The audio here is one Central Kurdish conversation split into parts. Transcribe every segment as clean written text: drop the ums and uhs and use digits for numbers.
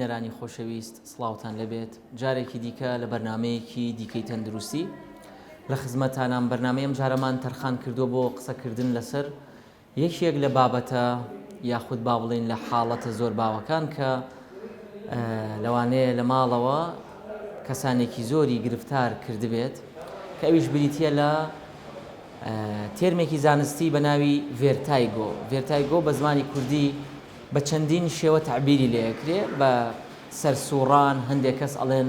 بینەرانی خۆشەویست سڵاوتان لێبێت جارێکی دیکە لە بەرنمەیەکی دیکەی تەندروستی لە خزمەتانام بەرنمەی ئەم جارەمان تەرخان کردووە بۆ قسەکردن لەسەر یەکێک لە بابەتە یاخود با بڵێین لە حاڵەتە زۆر باوەکان کە لەوانەیە لە ماڵەوە کەسانێکی زۆری گرفتار کردبێت کە ئەویش بریتە لە تێرمێکی زانستی بە ناوی vertigo. Vertigo بە زمانی کوردی بە چەندین شێوە تەعبیری لێ ئەکرێ بە سەرسووڕان، هەندێک کەس ئەڵێن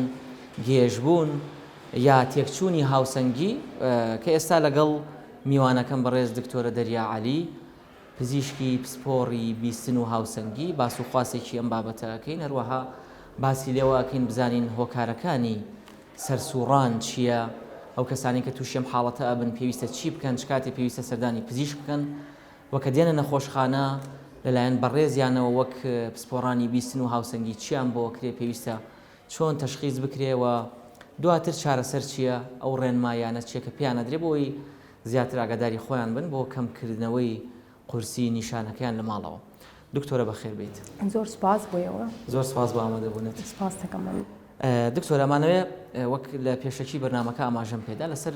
گێژبوون یا تێکچوونی هاوسەنگی کە ئێستا لەگەڵ میوانەکەم بەڕێز دکتۆرە دەریا عەلی پزیشکی پسپۆڕی بیستن و هاوسەنگی باس و خواسێکی ئەم بابەتە ئەکەین هەروەها باسی لێوە ئەکەین بزانین هۆکارەکانی سەرسووڕان چییە ئەو کەسانەی کە تووشی ئەم حاڵەتە ئەبن پێویستە چی بکەن چ کاتێ پێویستە سەردانی پزیشک بکەن و کە دێنە نەخۆشخانە لەلایەن بەڕێزیانەوە وەک پسپۆڕانی بیستن و هاوسەنگی چیان بۆ ئەکرێ پێویستە چۆن تەشخیس بکرێ و دواتر چارەسەر چییە، ئەو ڕێنماییانە چییە کە پێیان ئەدرێ بۆ ئەوەی زیاتر ئاگاداری خۆیان بن بۆ کەمکردنەوەی قورسی نیشانەکەیان لە ماڵەوە. دکتۆرە بەخێر بێیت. زۆر سوپاس بۆ ئێوە. زۆر سوپاس بۆ ئامادەبوونت. سوپاست دەکەم مەمنون. دکتۆر ئەمانەوێ وەک لە پێشەکی بەرنامەکە ئاماژەم پێدا لەسەر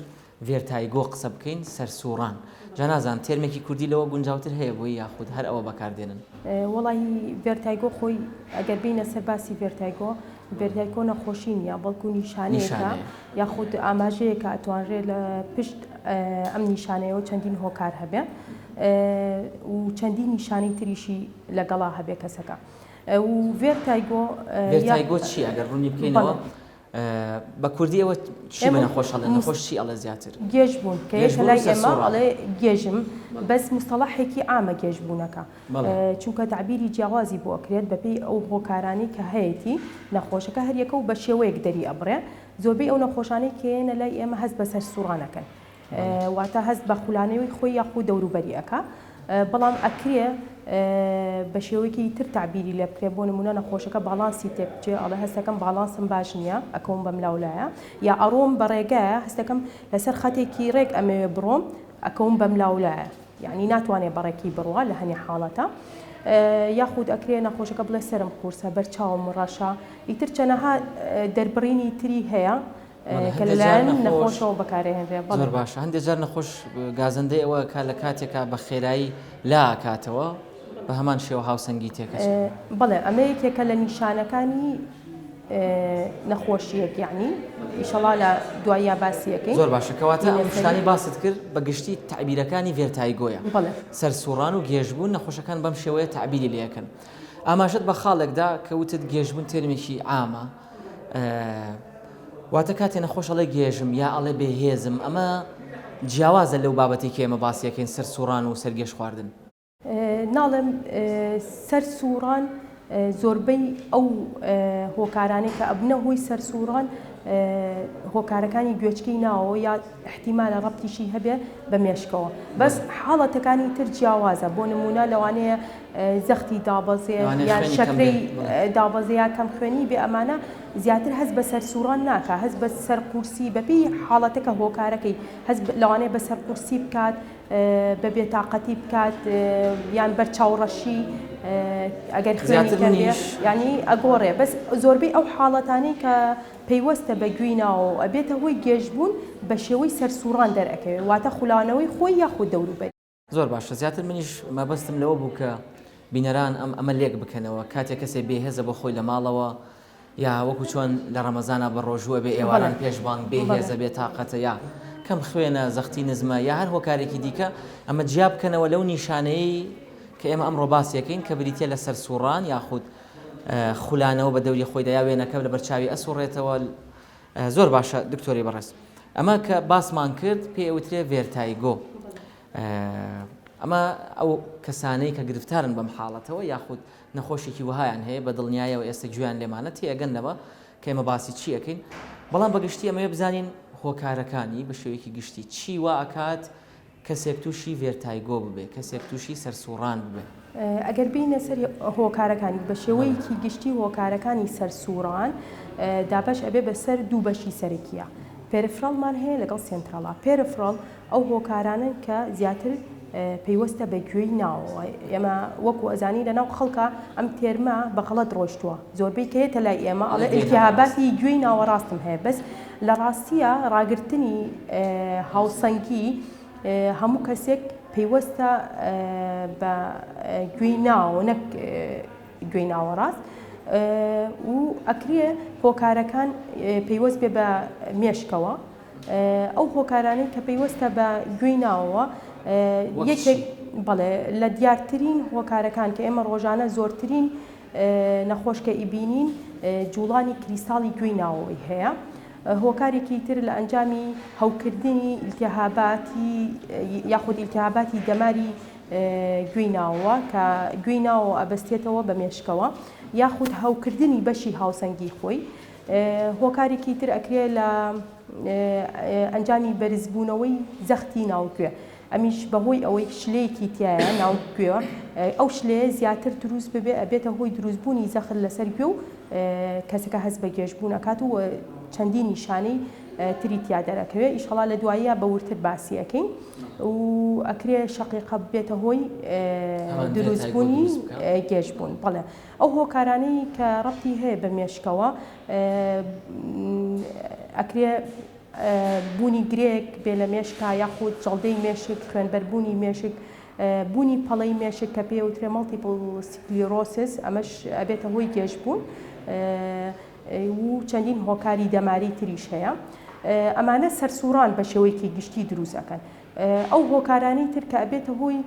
vertigo قسە بکەین، سەرسووڕان. جا نازانم تێرمێکی کوردی لەوە گونجاوتر هەیە بۆی یاخود هەر ئەوە بەکار دێنن؟ وەڵاهی vertigo خۆی ئەگەر بێینە سەر باسی vertigo، vertigo نەخۆشی نییە بەڵکو نیشانەیەکە یاخود ئاماژەیەکە ئەتوانرێت لە پشت ئەم نیشانەیەوە چەندین هۆکار هەبێ و چەندین نیشانەی تریشی لەگەڵا هەبێ کەسەکە و vertigo vertigo چییە ئەگەر ڕوونی بکەینەوە؟ بە کوردی ئەوە چی بە نەخۆش ئەڵێن؟ نەخۆش چی ئەڵێ زیاتر؟ گێژ بوون کە یەکە لای ئێمە ئەڵێ گێژم بەس مستەڵەحێکی عامە گێژ بوونەکە چونکە تەعبیری جیاوازی بۆ ئەکرێت بەپێی ئەو هۆکارانەی کە هەیەتی نەخۆشەکە هەریەکە و بە شێوەیەک دەری ئەبڕێ زۆربەی ئەو نەخۆشانەی کە یەنە لای ئێمە هەست بە سەرسوڕان ئەکەن واتە هەست بە خولانەوەی خۆی یاخود دەوروبەری ئەکا بەڵام ئەکرێ بە شێوەیەکی تر تەعبیری لێ بکرێ بۆ نمونە نەخۆشەکە باڵانسی تێک بچێ ئەڵێ هەستەکەم باڵانسم باش نییە ئەکەوم بەم لاولایە یا ئەڕۆم بە ڕێگایە هەستەکەم لەسەر خەتێکی ڕێک ئەمەوێ بڕۆم ئەکەوم بەم لاولایە یعنی ناتوانێ بەڕێکی بڕوا لە هەنێ حاڵەتە یاخود ئەکرێ نەخۆشەکە بڵێ سەرم قورسە بەرچاوم ڕەشە ئیتر چەنەها دەربڕینی تری هەیە کە لەلایەن نەخۆشەوە بەکارئەهێنرێ. بەڵێ. زۆر باشە هەندێک جار نەخۆش گازەندەی ئەوە ئەکات لە کاتێکا بە خێرایی لا ئەکاتەوە بە هەمان شێوە هاوسەنگی تێکەچێ. بەڵێ ئەمە یەکێکە لە نیشانەکانی نەخۆشییەک یەعنی ئیشەڵا لە دواییا باسی ئەکەین. زۆر باشە کەواتە ئەم شتانەی باست کرد بە گشتی تەعبیرەکانی vertigo یە. بەڵێ. سەرسووڕان و گێژبوون نەخۆشەکان بەم شێوەیە تەعبیری لێ ئەکەن. ئاماژەت بە خاڵێک دا کە وتت گێژبوون تێرمێکی عامە. واتە کاتێ نەخۆش ئەڵێ گێژم یا ئەڵێ بێ هێزم ئەمە جیاوازە لەو بابەتەی کە ئێمە باسی ئەکەین سەر سوڕان و سەر گێژ خواردن. ناڵێم سەر سوڕان زۆربەی ئەو هۆکارانەی کە ئەبنە هۆی سەر سوڕان هۆکارەکانی گوێچکەی ناوەوە یا ئیحتیمالە ڕەبتیشی هەبێ بە مێشکەوە بەس حاڵەتەکانی تر جیاوازە بۆ نمونە لەوانەیە زەختی دابەزێ یان شەکرەی دابەزێ یا کەم خوێنی بێ ئەمانە زیاتر هەست بە سەرسوڕان ناکا هەست بە سەرقورسی بەپێی حاڵەتەکە هۆکارەکەی هەست لەوانەیە بە سەرقورسی بکات بە بێتاقەتی بکات یان بەرچاوڕەشی ئەگەر خوێنی کەم بێ یانی ئەگۆڕێ بەس زۆربەی ئەو حاڵەتانەی کە پەیوەستە بە گوێی ناوەوە ئەبێتە هۆی گێژبوون بە شێوەی سەرسوڕان دەرئەکەوێ واتە خولانەوەی خۆی یاخود دەوروبەری. زۆر باشە زیاتر منیش مەبەستم لەوە بوو کە بینەران ئەم ئەمە لێک بکەنەوە کاتێ کەسێ بێهێزە بۆ خۆی لە ماڵەوە یا وەکو چۆن لە ڕەمەزانا بە ڕۆژوو ئەبێ ئێواران پێش بانگ بێ هێزە بێ تاقەتە یا کەم خوێنە زەختی نزمە یا هەر هۆکارێکی دیکە ئەمە جیا بکەنەوە لەو نیشانەیەی کە ئێمە ئەمڕۆ باسیەکەین کە بریتە لە سەرسوڕان یاخود خولانەوە بە دەوری خۆیدا یا وێنەکە لە بەرچاوی ئەسوڕێتەوە زۆر باشە دکتۆری بەڕێز ئەمە کە باسمان کرد پێ ئەوترێ vertigo ئەمە ئەو کەسانەی کە گرفتارن بەم حاڵەتەوە یاخود نەخۆشێکی وەهایان هەیە بە دڵنیایەوە ئێستا گوێیان لێمانە تێئەگەن لەوە کە ئێمە باسی چی ئەکەین بەڵام بەگشتی ئەمەوێ بزانین هۆکارەکانی بە شێوەیەکی گشتی چی وا ئەکات کەسێک تووشی vertigo ببێ، کەسێک تووشی سەرسووڕان ببێ. ئەگەر بێینە سەر هۆکارەکانی، بە شێوەیەکی گشتی هۆکارەکانی سەرسووڕان دابەش ئەبێ بەسەر دوو بەشی سەرەکییە، peripheral مان هەیە لەگەڵ central ا. Peripheral ئەو هۆکارانەن کە زیاتر پەیوەستە بە گوێی ناوەوە. ئێمە وەکو ئەزانین لە ناو خەڵکا ئەم term ە بە غەڵەت ڕۆیشتووە. زۆربەی کە یەتە لای ئێمە ئەڵێ ئیلتیهاباتی گوێی ناوەڕاستم هەیە بەس لە ڕاستییا ڕاگرتنی هاوسەنگی هەموو کەسێک پەیوەستە بە گوێی ناوەوە نەک گوێی ناوەڕاست و ئەکرێ هۆکارەکان پەیوەست بێ بە مێشکەوە. ئەو هۆکارانەی کە پەیوەستە بە گوێی ناوەوە یەکێک بەڵێ لە دیارترین هۆکارەکان کە ئێمە ڕۆژانە زۆرترین نەخۆش کە ئیبینین جوڵانی کریستاڵی گوێی ناوەوەی هەیە. هۆکارێکی تر لە ئەنجامی هەوکردنی ئیلتیهاباتی یاخود ئیلتیهاباتی دەماری گوێی ناوەوە کە گوێی ناوەوە ئەبەستێتەوە بە مێشکەوە یاخود هەوکردنی بەشی هاوسەنگی خۆی هۆکارێکی تر ئەکرێ لە ئەنجامی بەرزبوونەوەی زەختی ناوگوێ ئەمیش بەهۆی ئەوەی شلەیەکی تایە ناو گوێ ئەو شلەیە زیاتر دروست ببێ ئەبێتە هۆی دروستبوونی زەخت لەسەر گوێ و کەسەکە هەست بە گێژبوون ئەکات و چەندین نیشانەی تری تیا دەرەکەوێ ئیشەڵا لە دواییە بە وردتر باسی ئەکەین و ئەکرێ شەقیقە ببێتە هۆی دروستبوونی گێژبوون بەڵێ. ئەو هۆکارانەی کە ڕەبتی هەیە بە مێشکەوە ئەکرێ بوونی گرێک بێ لە مێشکا یاخود جەڵدەی مێشک، خوێنبەربوونی مێشک، بوونی پەڵەی مێشک کە پێی وترێ multiple sclerosis ئەمەش ئەبێتە هۆی گێژبوون و چەندین هۆکاری دەماری تریش هەیە. ئەمانە سەرسوڕان بە شێوەیەکی گشتی دروست ئەکەن. ئەو هۆکارانەی تر کە ئەبێتە هۆی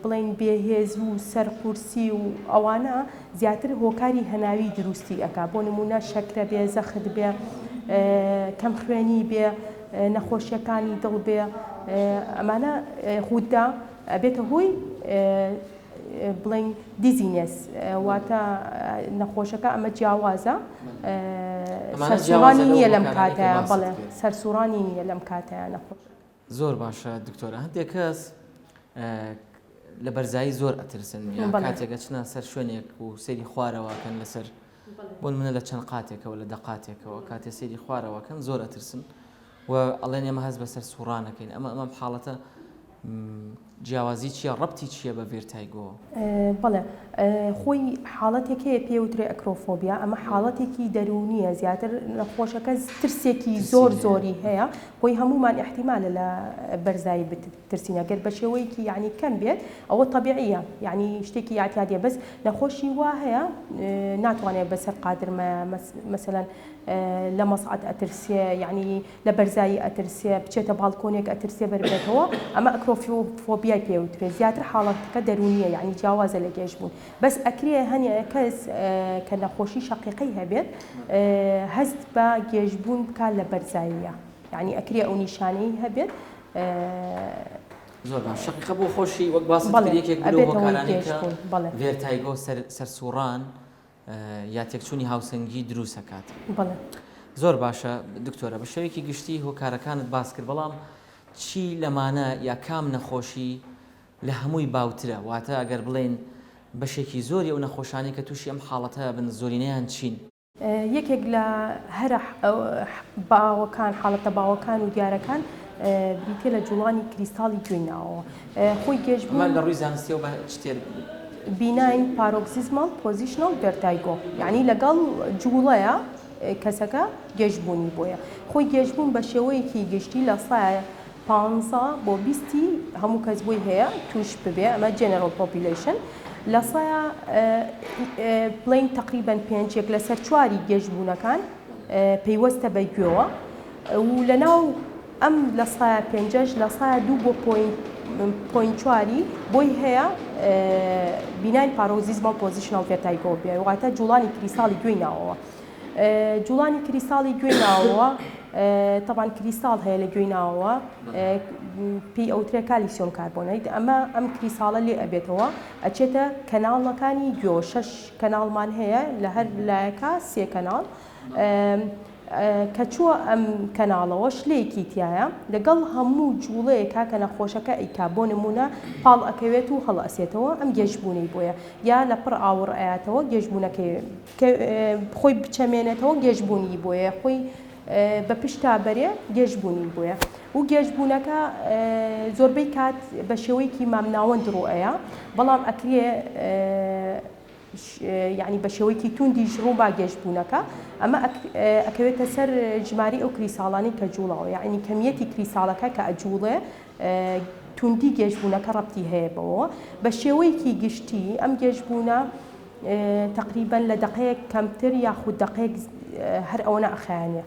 بڵێین بێهێز و سەر قورسی و ئەوانە زیاتر هۆکاری هەناوی دروستی ئەکا بۆ نمونە شەکرە بێ زەخت بێ کەم خوێنی بێ نەخۆشیەکانی دڵ بێ ئەمانە غودە ئەبێتە هۆی بڵێین dizziness واتە نەخۆشەکە ئەمە جیاوازە سەرسوڕانی نییە لەم کاتەیە بەڵێ سەرسوڕانی نییە لەم کاتەیە نەخۆش. زۆر باشە دکتۆرە هەندێک کەس لە بەرزایی زۆر ئەترسن یا کاتێک ئەچنە سەر شوێنێک و سەیری خوارەوەکەن لەسەر بۆ منە لە چەند قاتێکەوە لە دەقاتێکەوە کاتێ سەیری خوارەوەکەن زۆر ئەترسن و ئەڵێن ئێمە هەست بە سەرسووڕانەکەین ئەمە ئەمەم حاڵەتە جیاوازی چییە ڕەبتی چییە بە vertigo؟ بەڵێ خۆی حاڵەتێک هەیە پێی وترێ acrophobia ئەمە حاڵەتێکی دەروونیە زیاتر نەخۆشەکە ترسێکی زۆر زۆری هەیە خۆی هەمومان ئیحتیمالە لە بەرزایی بترسین ئەگەر بە شێوەیەکی یعنی کەم بێت ئەوە تەبیعیە یعنی شتێکی ئیعتیادیە بەس نەخۆشی وا هەیە ناتوانێت بەسەر قادرمە مەسەلەن لە مەسعەد ئەترسێ یعنی لە بەرزایی ئەترسێ بچێتە باڵکۆنێک ئەترسێ بەربێتەوە ئەمە acrophobia ی پێ وترێ زیاتر حاڵەتەکە دەروونیە یعنی جیاوازە لە گێژبوون بەس ئەکرێ هەنێ کەس کە نەخۆشی شەقیقەی هەبێت هەست بە گێژبوون بکات لە بەرزاییە یعنی ئەکرێ ئەو نیشانەی هەبێت. زۆر باش شەقیقە بۆ خۆشی وەک باست کرد یەکێک بوو لەو هۆکارانەی کە vertigo سەرسوڕان یا تێکچوونی هاوسەنگی دروست ئەکات. بەڵێ. زۆر باشە دکتۆرە بە شێوەیەکی گشتی هۆکارەکانت باس کرد بەڵام چی لەمانە یا کام نەخۆشی لە هەمووی باوترە واتە ئەگەر بڵێین بەشێکی زۆری ئەو نەخۆشانەی کە تووشی ئەم حاڵەتە ئەبن زۆرینەیان چین؟ یەکێک لە هەرە باوەکان حاڵەتە باوەکان و دیارەکان بریتیە لە جوڵانی کریستاڵی گوێی ناوەوە خۆی گێژبوون. ئەمە لە ڕووی زانستیەوە بە چ تێر. Benign paroxysmal positional vertigo یانی لەگەڵ جوڵەیە کەسەکە گێژبوونی بۆیە خۆی گێژبوون بە شێوەیەکی گشتی لە سایە پانزە بۆ بیستی هەموو کەس بۆی هەیە توش ببێ ئەمە general population لە سایە بڵین تقریبا پێنج یەک لەسەر چواری گێژبوونەکان پەیوەستە بە گوێوە و لەناو ئەم لە سایە پێنجەش لە سایە دوو بۆ point چواری بۆی هەیە benign paroxysmal positional vertigo بێ واتە جوڵانی کریستاڵی گوێی ناوەوە جوڵانی کریستاڵی گوێی ناوەوە تەبان کریستاڵ هەیە لە گوێی ناوەوە پێی ئەوترێ calcium carbonate ئەمە ئەم کریساڵە لێ ئەبێتەوە ئەچێتە کەناڵەکانی گوێوە شەش کەناڵمان هەیە لە هەر لایەکە سێ کەناڵ کە چووە ئەم کەناڵەوە شلەیەکی تیایە لەگەڵ هەموو جوڵەیەکا کە نەخۆشەکە ئەیکا بۆ نمونە پاڵ ئەکەوێت و هەڵئەسێتەوە ئەم گێژبوونەی بۆیە یا لە پڕ ئاوڕ ئەیاتەوە گێژبوونەکەی کە خۆی بچەمێنێتەوە گێژبوونی بۆیە خۆی. بە پشتا بەرێ گێژبوونی بۆیە و گێژبوونەکە زۆربەی کات بە شێوەیەکی مامناوەند ڕوئەیە بەڵام ئەکرێ یعنی بە شێوەیەکی توندیش ڕووبا گێژبوونەکە ئەمە ئەکەوێتە سەر ژماری ئەو کریساڵانی کە جوڵاوە یعنی کەمیەتی کریساڵەکە کە ئەجوڵێ توندی گێژبوونەکە ڕەبتی هەیە بەوەوە. بە شێوەیەکی گشتی ئەم گێژبوونە تەقریبەن لە دەقەیەک کەمتر یاخود دەقەیەک هەر ئەوەنە ئەخایەنێ.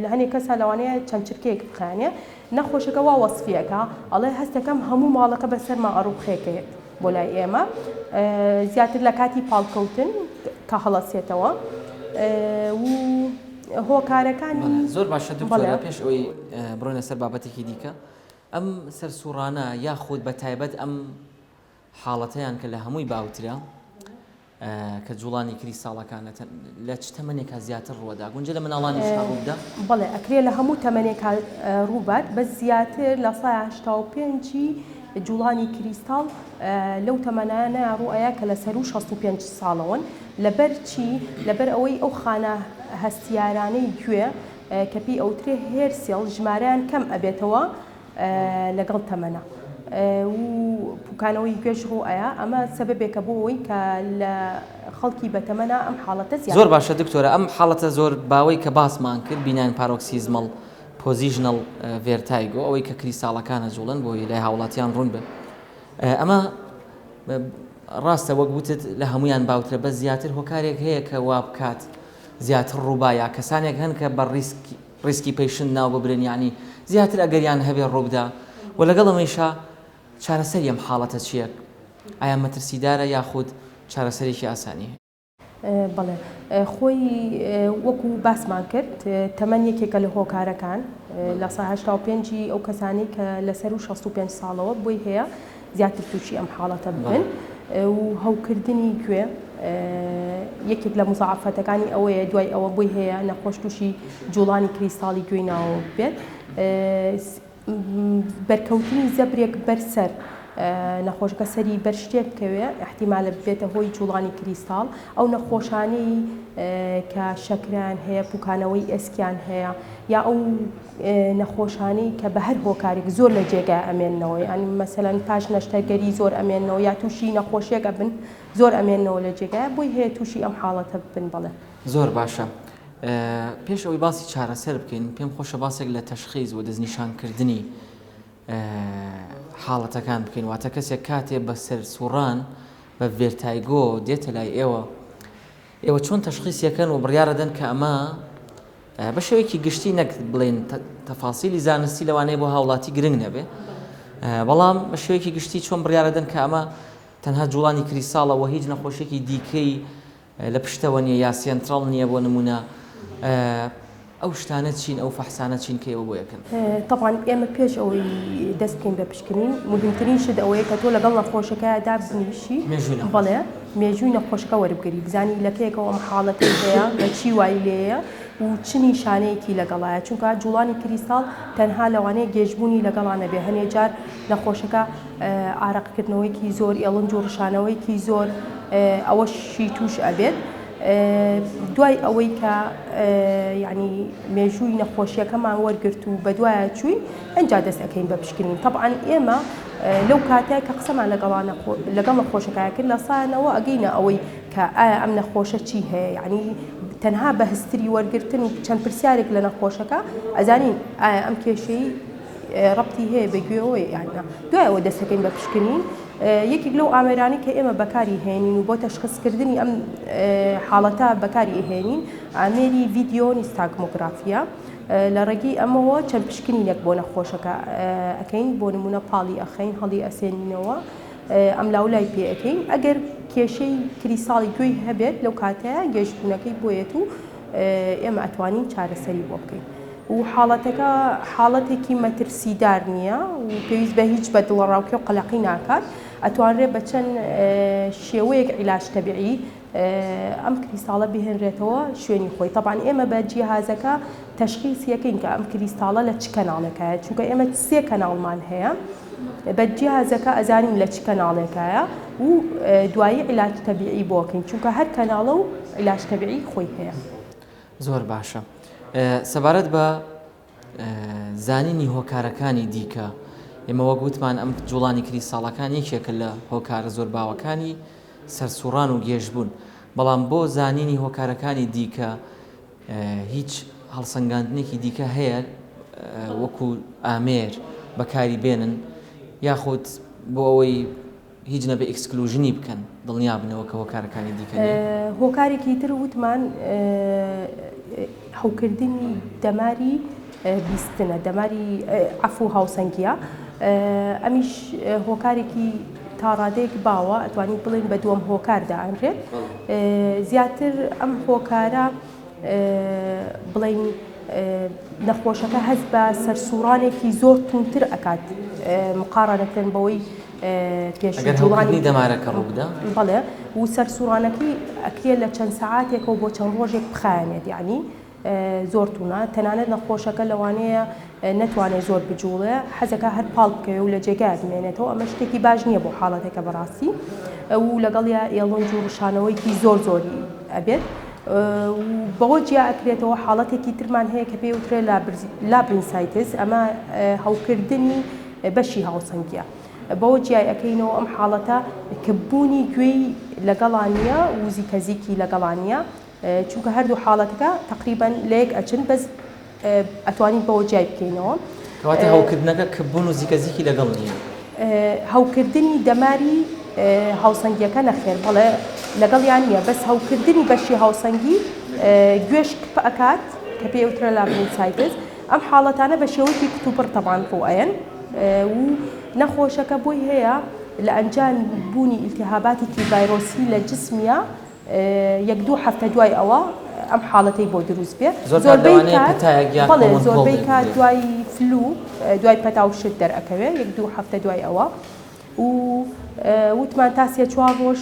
لە هەنێ کەسا لەوانەیە چەند چرکەیەک بخایەنێ. نەخۆشەکە وا وەسفی ئەکا ئەڵێ هەستەکەم هەموو ماڵەکە بەسەرما ئەڕووخێ کە یەت بۆ لای ئێمە. زیاتر لە کاتی پاڵکەوتن کە هەڵەسێتەوە و هۆکارەکانی. زۆر باشە دکتۆرە پێش ئەوەی بڕۆینە سەر بابەتێکی دیکە ئەم سەرسوڕانە یاخود بە تایبەت ئەم حاڵەتەیان کە لە هەمووی باوترە کە جوڵانی کریستاڵەکانە لە چ تەمەنێکا زیاتر ڕووەدا گونجە لە مناڵانیشا ڕووبدا؟ بەڵێ ئەکرێ لە هەموو تەمەنێکا ڕووبات بەس زیاتر لە سای 85 ی جوڵانی کریستاڵ لەو تەمەنانە ڕووئەیا کە لە سەروو 65 ساڵەوەن لەبەر چی؟ لەبەر ئەوەی ئەو خانە هەستیارانەی گوێ کە پێی ئەوترێ hair cell ژمارەیان کەم ئەبێتەوە لەگەڵ تەمەنا و پوکانەوەی گوێش ڕوو ئەیا ئەمە سەبەبێکە بۆ ئەوەی کە لە خەڵکی بەتەمەنا ئەم حاڵەتە زیاتر زۆر باشە دکتۆرە ئەم حاڵەتە زۆر باوەی کە باسمان کرد benign paroxysmal positional vertigo ئەوەی کە کریستاڵەکان ئەجوڵن بۆی لای هاوڵاتیان ڕوون بێ ئەمە ڕاستە وەک وتت لە هەمویان باوترە بەس زیاتر هۆکارێک هەیە کە وا بکات زیاتر ڕووبا یا کەسانێک هەن کە بە risk risky patient ناو ببرێن یانی زیاتر ئەگەریان هەبێ ڕووبدا و لەگەڵ ئەمەیشا چارەسەری ئەم حاڵەتە چییە؟ ئایا مەترسیدارە یاخود چارەسەرێکی ئاسانی هەیە؟ بەڵێ خۆی وەکو باسمان کرد تەمەن یەکێکە لە هۆکارەکان لە 85 ی ئەو کەسانەی کە لەسەر و 65 ساڵەوە بۆی هەیە زیاتر تووشی ئەم حاڵەتە ببن و هەوکردنی گوێ یەکێک لە مزاعفەتەکانی ئەوەیە دوای ئەوە بۆی هەیە نەخۆش تووشی جوڵانی کریستاڵی گوێی ناوەوە بێت بەرکەوتنی زەبرێک بەر سەر نەخۆشەکە سەری بەر شتێک بکەوێ احتیمالە ببێتە هۆی جوڵانی کریستاڵ ئەو نەخۆشانەی کە شەکرەیان هەیە پوکانەوەی ئێسکیان هەیە یا ئەو نەخۆشانەی کە بە هەر هۆکارێک زۆر لە جێگا ئەمێننەوە یان مەسەلەن پاش نەشتەرگەری زۆر ئەمێننەوە یا تووشی نەخۆشیەک ئەبن زۆر ئەمێننەوە لە جێگایە بۆی هەیە تووشی ئەم حاڵەتە ببن بەڵێ. زۆر باشە پێش ئەوەی باسی چارەسەر بکەین پێم خۆشە باسێک لە تەشخیز و دەستنیشانکردنی حاڵەتەکان بکەین واتە کەسێک کاتێ بە سەرسوڕان بە vertigo دێتە لای ئێوە ئێوە چۆن تەشخیسیەکەن و بڕیارەدەن کە ئەمە بە شێوەیەکی گشتی نەک بڵێن تەفاسیلی زانستی لەوانەیە بۆ هاوڵاتی گرنگ نەبێ بەڵام بە شێوەیەکی گشتی چۆن بڕیارەدەن کە ئەمە تەنها جوڵانی کریساڵە و هیچ نەخۆشیێکی دیکەی لە پشتەوە نییە یا سێنترال نییە بۆ نمونە ئەو شتانە چین ئەو فەحسانە چین کە ئێوە بۆ یەکەن؟ تەبعەن ئێمە پێش ئەوەی دەست بکەین بە پشکنین موهیمترین شت ئەوەیە کە تۆ لەگەڵ نەخۆشەکە دابنیشی مێژووی نەخۆش بەڵێ مێژووی نەخۆشەکە وەربگری بزانی لە کەیەکەوە ئەم حاڵەتەی هەیە بە چی وای لێیە و چ نیشانەیەکی لەگەڵایە چونکە جوڵانی کریستاڵ تەنها لەوانەیە گێژبوونی لەگەڵا نەبێ هەنێ جار نەخۆشەکە ئارەقکردنەوەیەکی زۆر ئێڵنج و ڕشانەوەیەکی زۆر ئەوەشی توش ئەبێت دوای ئەوەی کە یعنی مێژووی نەخۆشیەکەمان وەرگرت و بەدوایە چوین ئەجا دەست ئەەکەین بە پشکنین طبعا ئێمە لەو کاتە کە قسەمان لەگەڵ نەخۆشەکە کرد لە سایانەوە ئەگەینە ئەوەی کە ئایا ئەم نەخۆشە چی هەیە یعنی تەنها بە history وەرگرتن و چەند پرسیارێک لە نەخۆشەکە ئەزانین ئایا ئەم کێشەی ڕەبتی هەیە بە گوێوە یان نا دوای ئەوە دەستەکەین بە پشکنین یەکێک لەو ئامێرانەی کە ئێمە بەکاری هێنین و بۆ تەشخیصکردنی ئەم حاڵەتە بەکاری ئەهێنین ئامێری video nystagmography ە لە ڕێگەی ئەمەوە چەند پشکنینێک بۆ نەخۆشەکە ئەکەین بۆ نمونە پاڵی ئەخەین هەڵی ئەسێنینەوە ئەم لاولای پێ ئەکەین ئەگەر کێشەی کریساڵی گوێی هەبێت لەو کاتەیە گێژبوونەکەی بۆیەت و ئێمە ئەتوانین چارەسەری بۆ بکەین و حاڵەتەکە حاڵەتێکی مەترسیدار نییە و پێویست بە هیچ بە دڵەڕاوکێ و قەلەقی ناکات ئەتوانرێت بە چەند شێوەیەک عیلاج تەبیعی ئەم کریستاڵە بهێنرێتەوە شوێنی خۆی تەبان ئێمە بە جیهازەکە تەشخیسیەکەین کە ئەم کریستاڵە لە چ کەناڵێکایە چونکە ئێمە سێ کەناڵمان هەیە بە جیهازەکە ئەزانین لە چ کەناڵێکایە و دوایی عیلاج تەبیعی بۆکەین چونکە هەر کەناڵە و عیلاج تەبیعی خۆی هەیە. زۆر باشە. سەبارەت بە زانینی هۆکارەکانی دیکە، ئێمە وەک وتمان ئەم جوڵانی کریستاڵەکان یەکێکە لە هۆکارە زۆر باوەکانی سەرسوڕان و گێژبوون، بەڵام بۆ زانینی هۆکارەکانی دیکە هیچ هەڵسەنگاندنێکی دیکە هەیە وەکو ئامێر بەکاری بێنن یاخود بۆ ئەوەی هیچ نەبێ exclusion ی بکەن دڵنیا بنەوە کە هۆکارەکانی دیکە نین. هۆکارێکی تر وتمان هەوکردنی دەماری بیستنە، دەماری عەفو هاوسەنگیە، ئەمیش هۆکارێکی تا ڕادەیەک باوە، ئەتوانین بڵێین بە دووەم هۆکار دائەنرێت. زیاتر ئەم هۆکارە بڵێین نەخۆشەکە هەست بە سەرسوڕانێکی زۆر توندتر ئەکات مقاڕەنەتەن بەوەی پێشوو ئەگەر هەوکردنی دەمارەکە ڕووبدا؟ بەڵێ و سەرسوڕانەکەی ئەکرێت لە چەند سەعاتێکەوە بۆ چەند ڕۆژێک بخایەنێت یعنی زۆر توونە تەنانەت نەخۆشەکە لەوانەیە نەتوانێت زۆر بجوڵێ حەزەکە هەر پاڵ بکەوێ و لە جێگای بمێنێتەوە ئەمە شتێکی باش نییە بۆ حاڵەتێکە بەڕاستی و لەگەڵیا ئێڵنج و ڕشانەوەیکی زۆر زۆری ئەبێت و بەوە جیا ئەکرێتەوە حاڵەتێکی ترمان هەیە کە پێی وترێ labyrinthitis ئەمە هەوکردنی بەشی هاوسەنگیە بەوە جیای ئەکەینەوە ئەم حاڵەتە کە بوونی گوێی لەگەڵا نییە و زیکەزیکی لەگەڵا نییە چونکە هەردوو حاڵەتەکە تەقریبەن لە یەک ئەچن بەس ئەتوانین بەوە جیای بکەینەوە. کەواتە هەوکردنەکە کپبوون و زیکەزیکی لەگەڵ نییە؟ هەوکردنی دەماری هاوسەنگیەکە نەخێر بەڵێ لەگەڵیان نییە بەس هەوکردنی بەشی هاوسەنگی گوێش کپ ئەکات کە پێی ئەوترێ labyrinthitis ئەم حاڵەتانە بە شێوەیەکی کتوپڕ تەبعەن ڕووئەیەن و نەخۆشەکە بۆی هەیە لە ئەنجامی بوونی ئیلتیهاباتێکی ڤایرۆسی لە جسمیا یەک دوو هەفتە دوای ئەوە ئەم حاڵەتەی بۆ دروست بێ زۆربەی کات بەڵێ زۆربەی کات دوای flu دوای پەتا و شت دەرئەکەوێ یەک دوو هەفتە دوای ئەوە و وتمان تا سێ چوار ڕۆژ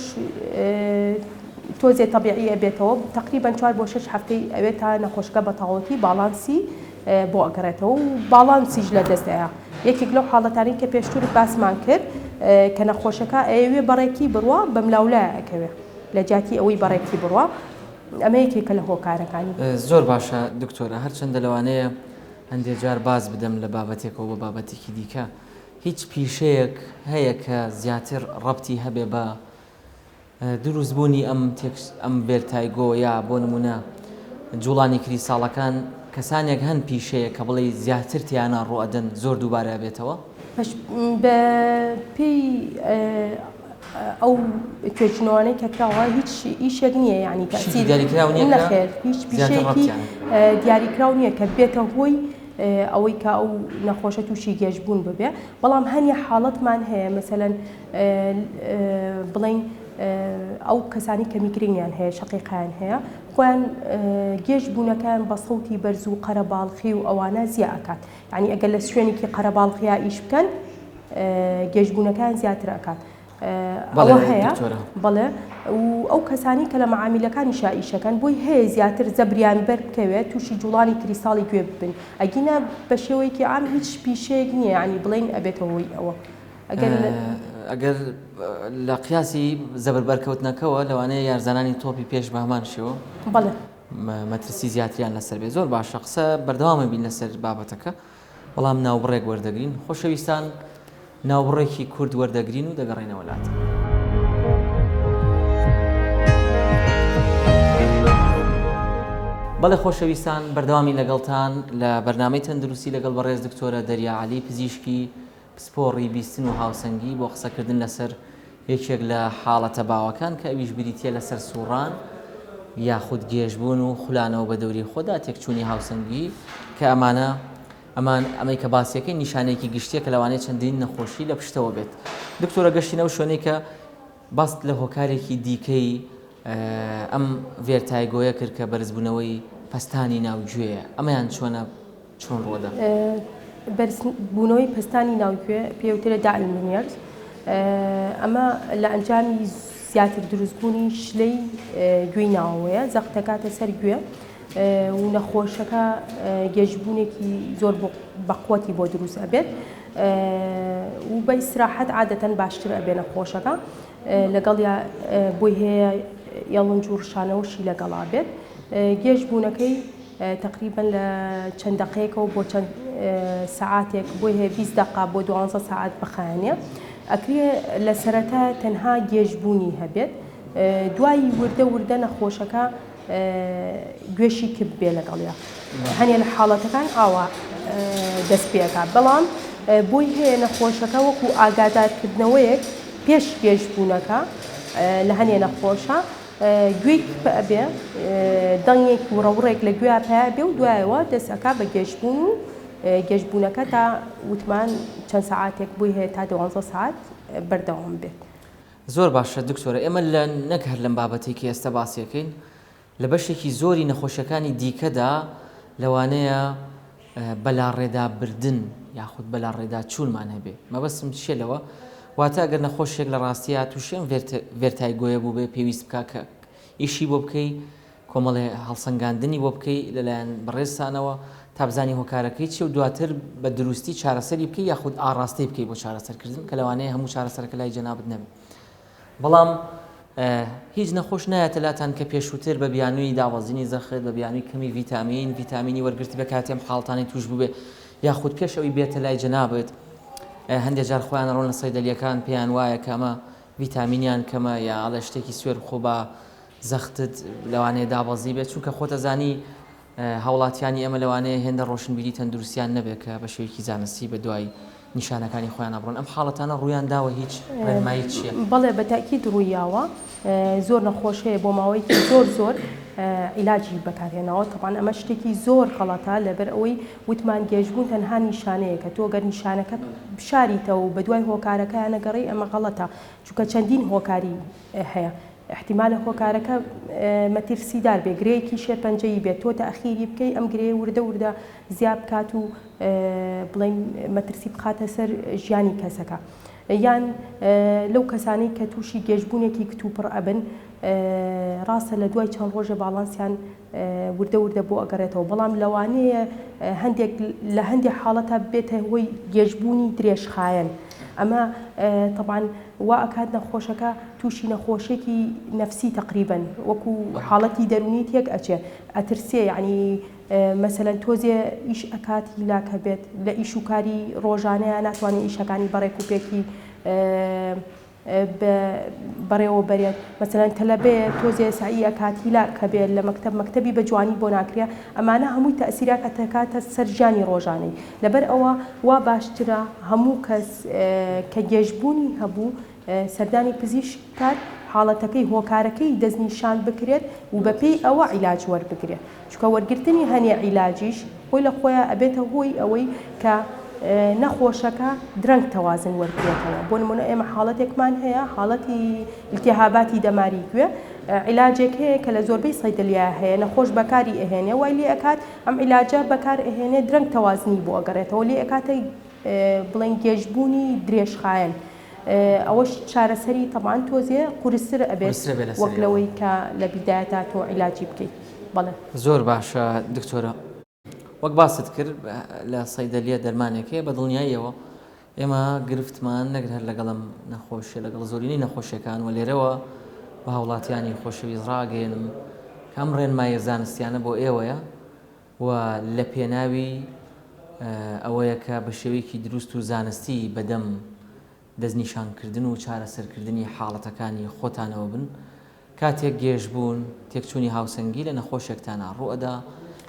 تۆزێ تەبیعی ئەبێتەوە تقریبا چوار بۆ شەش هەفتەی ئەوێت تا نەخۆشەکە بە تەواوەتی باڵانسی بۆ ئەگەڕێتەوە و باڵانسیش لە دەست ئەیا یەکێک لەو حاڵەتانەی کە پێشتر باسمان کرد کە نەخۆشەکە ئەیەوێ بەڕێکی بڕوا بەملاولایە ئەکەوێ لە جیاتی ئەوەی بەڕێکی بڕوا ئەمە یەکێکە لە هۆکارەکانی. زۆر باشە دکتۆرە هەرچەندە لەوانەیە هەندێ جار باز بدەم لە بابەتێکەوە بۆ بابەتێکی دیکە هیچ پیشەیەک هەیە کە زیاتر ڕەبتی هەبێ بە دروست بوونی ئەم تێکس ئەم vertigo یا بۆ نموونە جوڵانی کریساڵەکان کەسانێک هەن پیشەیە کە بڵێی زیاتر تیانا ڕوو ئەدەن زۆر دووبارە ئەبێتەوە؟ پەش بە پێی ئەو توێژینەوانەی کە کراوە هیچ ئیشێک نییە یعنی پیشێکی دیاریکراو نییە کە نەخێر هیچ زیاتر پیشەیەکی ڕەبتیان دیاریکراو نییە کە بێتە هۆی ئەوەی کە ئەو نەخۆشە تووشی گێژبوون ببێ بەڵام هەنیە حاڵەتمان هەیە مەسەلەن بڵێین ئەو کەسانی کە میگرینیان هەیە شەقیقەیان هەیە خۆیان گێژ بوونەکەیان بە سەوتی بەرز و قەرەباڵخی و ئەوانە زیا ئەکات یعنی ئەگەر لە شوێنێکی قەرەباڵخیا ئیش بکەن گێژبوونەکان زیاتر ئەکات ئەوە هەیە بەڵێ و ئەو کەسانی کە لە مەعامیلەکانیشا ئیشەکەن بۆی هەیە زیاتر زەبریان بەر بکەوێت تووشی جوڵانی کریستاڵی گوێ ببن ئەگینا بە شێوەیەکی عام هیچ پیشەیەک نییە یعنی بڵێین ئەبێتە هۆی ئەوە ئەگەر ئەگەر لە قیاسی زەبر بەرکەوتنەکەوە لەوانەیە یارزانانی تۆپی پێش بە هەمان شێوە بەڵێ مەترسی زیاتریان لەسەر بێ زۆر باشە قسە بەردەوامە بین لەسەر بابەتەکە بەڵام ناوبڕێک وەردەگرین خۆشەویستان ناوبڕێکی کورد وەردەگرین و دەگەڕێنەوە لاتان. بەڵێ خۆشەویستان بەردەوامی لەگەڵتان لە بەرنامەی تەندروستی لەگەڵ بەڕێز دکتۆرە دەریا عەلی پزیشکی پسپۆڕی بیستن و هاوسەنگی بۆ قسەکردن لەسەر یەکێک لە حاڵەتە باوەکان کە ئەویش بریتییە لە سەرسووڕان یاخود گێژبوون و خولانەوە بە دەوری خۆدا تێکچوونی هاوسەنگی کە ئەمانە ئەمان ئەمەی کە باسیەکەی نیشانەیەکی گشتیە کە لەوانەیە چەندین نەخۆشی لە پشتەوە بێت دکتۆرە گەشتینە ئەو شوێنەی کە باست لە هۆکارێکی دیکەی ئەم vertigo یە کرد کە بەرزبوونەوەی پەستانی ناو گوێیە ئەمەیان چۆنە چۆن ڕووەدا؟ بەرزبوونەوەی پەستانی ناو گوێ پێوترێت دائی Meniere's ئەمە لە ئەنجامی زیاتر دروستبوونی شلەی گوێی ناوەوەیە زەخت دەکاتە سەر گوێ و نەخۆشەکە گێژبوونێکی زۆر بەقوەتی بۆ دروست ئەبێت و بە ئیسراحەت عادەتەن باشتر ئەبێ نەخۆشەکە لەگەڵیا بۆی هەیە ئێڵنج و ڕشانەوەشی لەگەڵا بێت گێژبوونەکەی. تەقریبەن لە چەند دەقەیەکەوە بۆ چەند سەعاتێک بۆی هەیە 20 دەقە بۆ دوانزە سەعات بخایەنێ. ئەکرێ لە سەرەتا تەنها گێژبوونی هەبێت دوایی وردە وردە نەخۆشەکە گوێشی کپ بێ لەگەڵیا هەنێ لە حاڵەتەکان ئاوا دەست پێکا بەڵام بۆی هەیە نەخۆشەکە وەکو ئاگادارکردنەوەیەک پێش گێژبوونەکە لە هەنێ نەخۆشە گوێی کپ ئەبێ دەنگێک وڕەوڕێک لە گوێیا پیا بێ و دوایەوە دەست ئەکا بە گێژبوون و گێژبوونەکە تا وتمان چەند سەعاتێک بۆی هەیە تا دوانزە سەعات بەردەوام بێت. زۆر باشە دکتۆرە ئێمە لە نەک هەر لەم بابەتەی کە ئێستا باسیەکەین لە بەشێکی زۆری نەخۆشیەکانی دیکەدا لەوانەیە بەلاڕێدا بردن یاخود بەلاڕێدا چوونمان هەبێ مەبەستم چیە لەوە واتە ئەگەر نەخۆشێک لە ڕاستیا تووشی ئەم vertigo یە بووبێ پێویست بکا کە ئیشی بۆ بکەی کۆمەڵێ هەڵسەنگاندنی بۆ بکەی لەلایەن بەڕێزتانەوە تا بزانی هۆکارەکەی چیە و دواتر بە دروستی چارەسەری بکەی یاخود ئاڕاستەی بکەی بۆ چارەسەرکردن کە لەوانەیە هەموو چارەسەرەکە لای جەنابت نەبێ بەڵام هیچ نەخۆش نایەتە لاتان کە پێشووتر بە بیانووی دابەزینی زەخت بە بیانووی کەمی ڤیتامین ڤیتامینی وەرگرتبێ کاتێ ئەم حاڵەتانەی توش بووبێ یاخود پێش ئەوی بێتە لای جەنابت هەندێک جار خۆیان ڕۆن لە سەیدەلیەکان پێیان وایە کە ئەمە ڤیتامینیان کەمە یا ئەڵێ شتێکی سوێر بخۆ با زەختت لەوانەیە دابەزی بێت چونکە خۆتەزانی هاوڵاتیانی ئێمە لەوانەیە هێندە ڕۆشنبیری تەندروستیان نەبێت کە بە شێوەیەکی زانستی بە دوای نیشانەکانی خۆیانا بڕۆن ئەم حاڵەتانە ڕوویان داوە هیچ ڕێنمایی چییە؟ بەڵێ بە تەئکید ڕوویاوە زۆر نەخۆش هەیە بۆ ماوەیەکی زۆر زۆر عیلاجی بەکارهێناوە تەبعەن ئەمە شتێکی زۆر غەڵەتە لەبەر ئەوەی وتمان گێژبوون تەنها نیشانەیەکە تۆ گەر نیشانەکە بشاریتەوە و بەدوای هۆکارەکەیا نەگەڕێی ئەمە غەڵەتە چونکە چەندین هۆکاری هەیە ئیحتیمالە هۆکارەکە مەترسیدار بێ، گرێیەکی شێرپەنجەیی بێت، تۆ تەئخیری بکەی ئەم گرێیە وردە وردە زیاد بکات و بڵێین مەترسی بخاتە سەر ژیانی کەسەکە. یان لەو کەسانەی کە تووشی گێژبوونێکی کتوپڕ ئەبن، ڕاستە لە دوای چەند ڕۆژێ باڵانسیان وردە وردە بۆ ئەگەڕێتەوە، بەڵام لەوانەیە هەندێک لە هەندێک حاڵەتا ببێتە هۆی گێژبوونی درێژخایەن. ئەمە تەبعەن وا ئەکات نەخۆشەکە تووشی نەخۆشیەکی نەفسی تەقریبەن وەکو حاڵەتی دەروونی تێک ئەچێ ئەترسێ یەعنی مەسەلەن تۆزێ ئیش ئەکات هیلاک هەبێت لە ئیش و کاری ڕۆژانەیا ناتوانێ ئیشەکانی بەڕێک و پێکی بەڕێوە بەرێت مەسەلەن تەلەبەیە تۆزێ سەعی ئەکات هیلاک هەبێت لە مەکتەب مەکتەبی بە جوانی بۆ ناکرێ ئەمانە هەمووی تەئسیرات ئەتەکاتە سەر ژیانی ڕۆژانەی لەبەر ئەوە وا باشترە هەموو کەس کە گێژبوونی هەبوو سەردانی پزیشک بکات حاڵەتەکەی هۆکارەکەی دەستنیشان بکرێت و بەپێی ئەوە عیلاج وەربگرێت چونکە وەرگرتنی هەنێ عیلاجیش خۆی لە خۆیا ئەبێتە هۆی ئەوەی کە نەخۆشەکە درەنگ تەوازن وەرگرێتەوە بۆ نمونە ئێمە حاڵەتێکمان هەیە حاڵەتی التهاباتی دەماری گوێ عیلاجێک هەیە کە لە زۆربەی سەیدەلیە هەیە نەخۆش بەکاری ئەهێنێ وای لێ ئەکات ئەم عیلاجە بەکار ئەهێنێ درەنگ تەوازنی بۆ ئەگەڕێتەوە لێ ئەکاتە بڵێن گێژبوونی درێژخایەن ئەوەش چارەسەری تەبعەن تۆزێ قورستر ئەبێت وەک لەوەی کە لە بیدایەتا تۆ عیلاجی بکەیت بەڵێ. زۆر باشە دکتۆرە وەک باست کرد لە سەیدەلیە دەرمانێک هەیە بە دڵنیاییەوە ئێمە گرفتمان نەک هەر لەگەڵ ئەم نەخۆشیە لەگەڵ زۆرینەی نەخۆشیەکان و لێرەوە بە هاوڵاتیانی خۆشەویست ڕاگەیەنم کە ئەم ڕێنماییە زانستیانە بۆ ئێوەیە و لە پێناوی ئەوەیە کە بە شێوەیەکی دروست و زانستی بەدەم دەستنیشانکردن و چارەسەرکردنی حاڵەتەکانی خۆتانەوە بن، کاتێک گێژبوون، تێکچوونی هاوسەنگی لە نەخۆشێکتانا ڕووئەدا،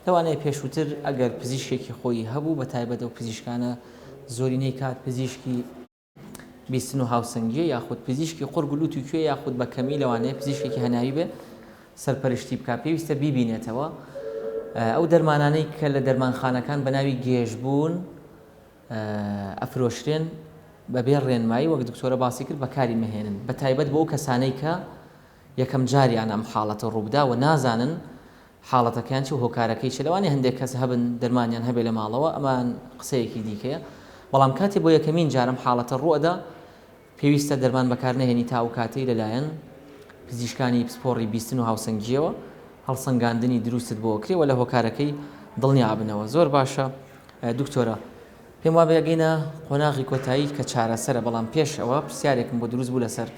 لەوانەیە پێشووتر ئەگەر پزیشکێکی خۆیی هەبوو، بەتایبەت ئەو پزیشکانە زۆرینەی کات پزیشکی بیستن و هاوسەنگییە یاخود پزیشکی قوڕگ و لوت و کوێ یاخود بە کەمی لەوانەیە پزیشکێکی هەناوی بێ سەرپەرشتی بکا پێویستە بیبینێتەوە ئەو دەرمانانەی کە لە دەرمانخانەکان بە ناوی گێژبوون ئەفرۆشرێن بەبێ ڕێنمایی وەک دکتۆرە باسی کرد بەکاری مەهێنن بە تایبەت بۆ ئەو کەسانەی کە یەکەم جاریان ئەم حاڵەتە ڕووبدا و نازانن حاڵەتەکەیان چی و هۆکارەکەی چیە لەوانەیە هەندێک کەس هەبن دەرمانیان هەبێ لە ماڵەوە ئەمان قسەیەکی دیکەیە بەڵام کاتێ بۆ یەکەمین جار ئەم حاڵەتە ڕووئەدا پێویستە دەرمان بەکار نەهێنی تا ئەو کاتەی لەلایەن پزیشکانی پسپۆڕی بیستن و هاوسەنگییەوە هەڵسەنگاندنی دروستت بۆ ئەکرێ و لە هۆکارەکەی دڵنیا ئەبنەوە زۆر باشە دکتۆرە پێم وابێ ئەگەینە قۆناغی کۆتایی کە چارەسەرە بەڵام پێش ئەوە پرسیارێکم بۆ دروست بوو لەسەر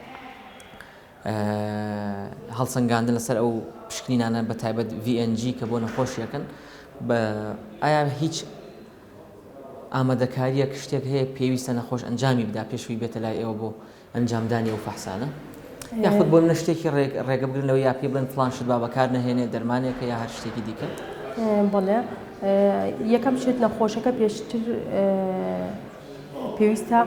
هەڵسەنگاندن لەسەر ئەو پشکنینانە بە تایبەت VNG کە بۆ نەخۆشیەکەن. بە ئایا هیچ ئامادەکارییەک شتێک هەیە پێویستە نەخۆش ئەنجامی بدا پێش ئەوەی بێتە لای ئێوە بۆ ئەنجامدانی ئەو فەحسانە؟ یاخود بۆ منە شتێکی ڕێگە بگرن لەوە یا پێی بڵێن فڵان شت با بەکار نەهێنێ دەرمانێکە یا هەر شتێکی دیکە؟ بەڵێ یەکەم شت نەخۆشەکە پێشتر پێویستە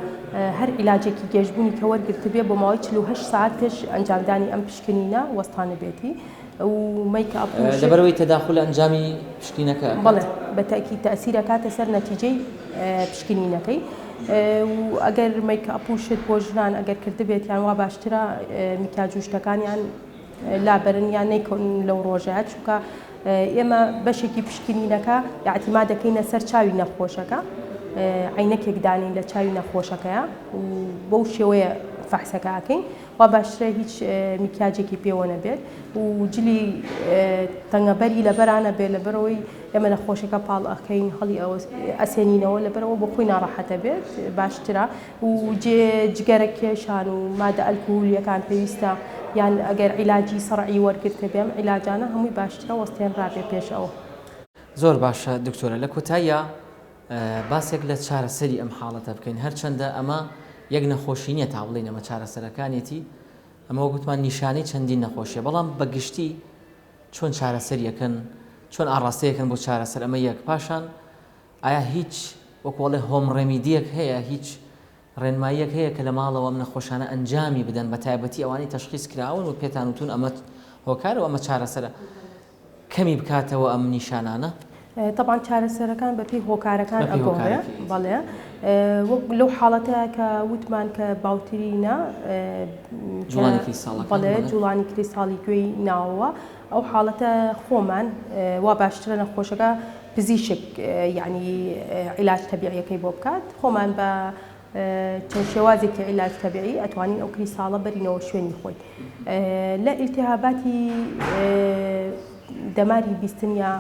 هەر عیلاجێکی گێژبوونی کە وەرگرتبێ بۆ ماوەی 48 سەعات پێش ئەنجامدانی ئەم پشکنینە وەستانبێتی و مەیک ئەپ و شت. لەبەرئەوەی تەداخول ئەنجامی پشکنینەکە ئەکات. بەڵێ بە تەئکید تەئسیر ئەکاتە سەر نەتیجەی پشکنینەکەی و ئەگەر مەیک ئەپ و شت بۆ ژنان ئەگەر کردبێتیان وا باشترە میکیاج و شتەکانیان لابەرن یان نەیکەون لەو ڕۆژەیە چونکە ئێمە بەشێکی پشکنینەکە ئیعتیماد دەکەینە سەر چاوی نەخۆشەکە عینەکێک دانین لە چاوی نەخۆشەکەیە و بەو شێوەیە فەحسەکە ئەکەین وا باشترە هیچ میکیاجێکی پێوە نەبێت و جلی تەنگەبەری لەبەرا نەبێت لەبەرەوەی ئێمە نەخۆشەکە پاڵ ئەکەین هەڵی ئەسێنینەوە لەبەرەوە بۆ خۆی ناڕەحەتە بێت باشترە و جێ جگەرە کێشان و مادە ئەلکهولیەکان پێویستە یان ئەگەر عیلاجی سەڕعی وەرگرتبێ ئەم عیلاجانە هەمووی باشترە وەستێنرابێ پێش ئەوە. زۆر باشە دکتۆرە لە کۆتاییا باسێک لە چارەسەری ئەم حاڵەتە بکەین هەرچەندە ئەمە یەک نەخۆشی نییە تا بڵێین ئەمە چارەسەرەکانیەتی ئەمە وەک وتمان نیشانەی چەندین نەخۆشیە بەڵام بە گشتی چۆن چارەسەری ئەکەن چۆن ئاڕاستەی ئەکەن بۆ چارەسەر ئەمە یەک پاشان ئایا هیچ وەکو ئەڵێ هۆم ڕێمیدیەک هەیە هیچ ڕێنماییەک هەیە کە لە ماڵەوە ئەم نەخۆشانە ئەنجامی بدەن بە تایبەتی ئەوانەی تەشخیص کراون و پێتان وتون ئەمە هۆکارە و ئەمە چارەسەرە کەمی بکاتەوە ئەم نیشانانە؟ تەبعەن چارەسەرەکان بە پێی هۆکارەکان ئەگۆڕێ بەڵێ وەک لەو حاڵەتە کە وتمان کە باوترینە بەڵێ جوڵانی کریستاڵی گوێی ناوەوە ئەو حاڵەتە خۆمان وا باشترە نەخۆشەکە پزیشک یعنی عیلاج تەبیعیەکەی بۆ بکات خۆمان بە چەند شێوازێکی عیلاج تەبیعی ئەتوانین ئەو کریستاڵە بەرینەوە شوێنی خۆی لە ئیلتیهاباتی دەماری بیستن یا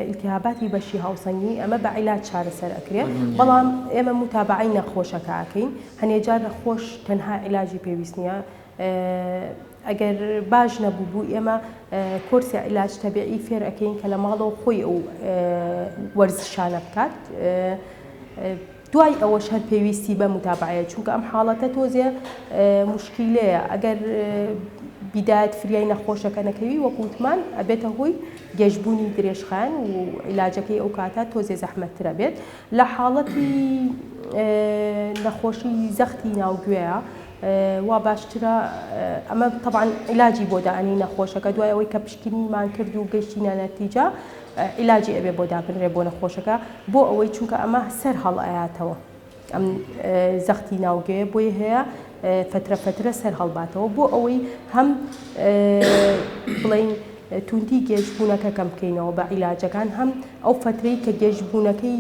ئیلتیهاباتی بەشی هاوسەنگی ئەمە بە عیلاج چارەسەر ئەکرێ بەڵام ئێمە متابعەی نەخۆشەکە ئەکەین هەنێ جار نەخۆش تەنها عیلاجی پێویست نییە ئەگەر باش نەبوو بوو ئێمە کۆرسی عیلاج تەبیعی فێر ئەکەین کە لە ماڵەوە خۆی ئەو وەرزشانە بکات دوای ئەوەش هەر پێویستی بە متابعەیە چونکە ئەم حاڵەتە تۆزێ مشکیلەیە ئەگەر بیدایەت فریای نەخۆشەکە نەکەوی وەکو وتمان ئەبێتە هۆی گێژبوونی درێژخایەن و عیلاجەکەی ئەو کاتە تۆزێ زەحمەتترە بێت لە حاڵەتی نەخۆشی زەختی ناوگوێیە وا باشترە ئەمە تەبعەن عیلاجی بۆ دائەنی نەخۆشەکە دوای ئەوەی کە پشکنینمان کرد و گەیشتینە نەتیجە عیلاجی ئەبێ بۆ دابنرێ بۆ نەخۆشەکە بۆ ئەوەی چونکە ئەمە سەر هەڵ ئەیاتەوە ئەم زەختی ناوگەیە بۆی هەیە فترە فترە سەر هەڵباتەوە بۆ ئەوەی هەم بڵین توندی گێژبوونەکە کەم بکەینەوە بە عیلاجەکان هەم ئەو فترەی کە گێژبوونەکەی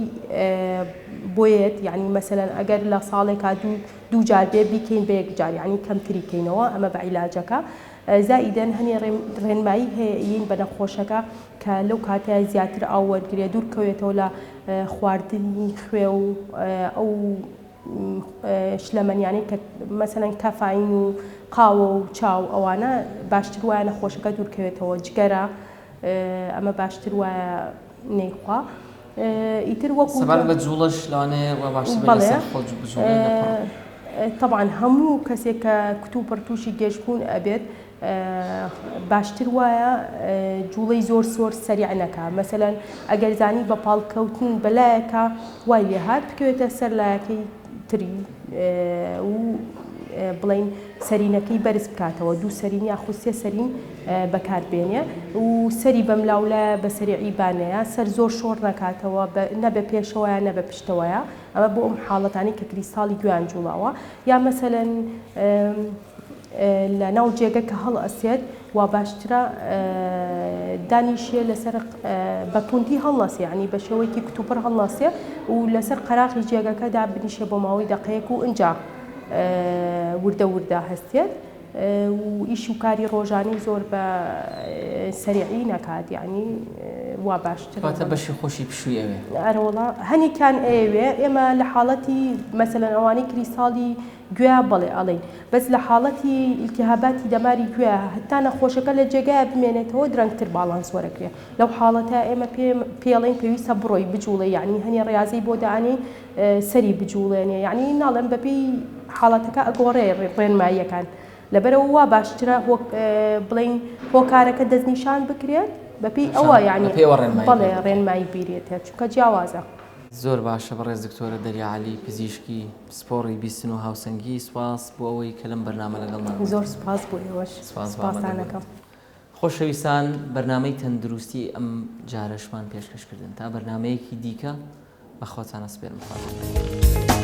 بۆیەت یعنی مەسەلەن ئەگەر لە ساڵێکا دووجار بێ بیکەین بە یەک جار یعنی کەمتری کەینەوە ئەمە بە عیلاجەکە زائیدەن هەنێ ڕێنمایی هەیە ئیین بە نەخۆشەکە کە لەو کاتەیە زیاتر ئاو وەرگرێ دوور کەوێتەوە لە خواردنی خوێ و ئەو شلەمەنیانەی کە مەسەلەن کافاین و قاوە و چا و ئەوانە باشتر وایە نەخۆشەکە دوور کەوێتەوە جگەرە ئەمە باشتر وایە نەیخوا ئیتر وەکو سەبارەت بە جوڵەش لەوانەیە وا باشتر بێت لەسەر خۆ بجوڵێ لە پڕ. تەبعەن هەموو کەسێک کە کتوپڕ تووشی گێژبوون ئەبێت باشتر وایە جوڵەی زۆر زۆر سەریع نەکا مەسەلەن ئەگەر زانی بە پاڵکەوتن بەلایەکە وای لێهات بکەوێتە سەر لایەکەی تری و بڵین سەرینەکەی بەرز بکاتەوە دوو سەرین یاخود سێ سەرین بەکار بێنێ و سەری بەملاولایە بە سەریعی بانەیە سەر زۆر شۆڕ نەکاتەوە نە بە پێشەوەیە نە بە پشتەوەیە ئەمە بۆ ئەم حاڵەتانەی کە کریستاڵی گوێیان جوڵاوە یا مەسەلەن لە ناو جێگە کە هەڵئەسێت وا باشترە دانیشێ لەسەر بە توندی هەڵنەسێ یعنی بە شێوەیەکی کتوپڕ هەڵنەسێ و لەسەر قەراغی جێگەکە دابنیشێ بۆ ماوەی دەقەیەک و ئینجا وردە وردە هەستێت. و ئیش و کاری ڕۆژانەی زۆر بە سەریعی نەکات یانی وا باشترە. کەواتە بەشی خۆشی پشووی ئەوێ. ئەرەوەڵا هەنێکیان ئەیەوێ ئێمە لە حاڵەتی مەسەلەن ئەوانەی کریستاڵی گوێ بەڵێ ئەڵێین بەس لە حاڵەتی ئیلتیهاباتی دەماری گوێ هەتا نەخۆشەکە لە جێگایە بمێنێتەوە درەنگتر باڵانس وەرەگرێ لەو حاڵەتە ئێمە پێ پێڵێین پێویستە بڕۆی بجوڵێ یانی هەنێ ڕیازەی بۆ دانێین سەری بجوڵێنێ یانی ناڵێم بەپێی حاڵەتەکە ئەگۆڕێ ڕێنماییەکان لەبەرئەوە وا باشترە بڵێین هۆکارەکە دەستنیشان بکرێت بەپێی ئەوە یانی بەڵێ ڕێنمایی بیرێتە چونکە جیاوازە. زۆر باشە بەڕێز دکتۆرە دەریا عەلی پزیشکی پسپۆڕی بیستن و هاوسەنگی سوپاس بۆ ئەوەی کە لەم بەرنامە لەگەڵمان بوویت. زۆر سوپاس بۆ ئێوەش سوپاستان ئەکەم. خۆشەویستان بەرنامەی تەندروستی ئەم جارەشمان پێشکەش کردن تا بەرنامەیەکی دیکە بە خۆتان ئەسپێرم خواتان لەگەڵ.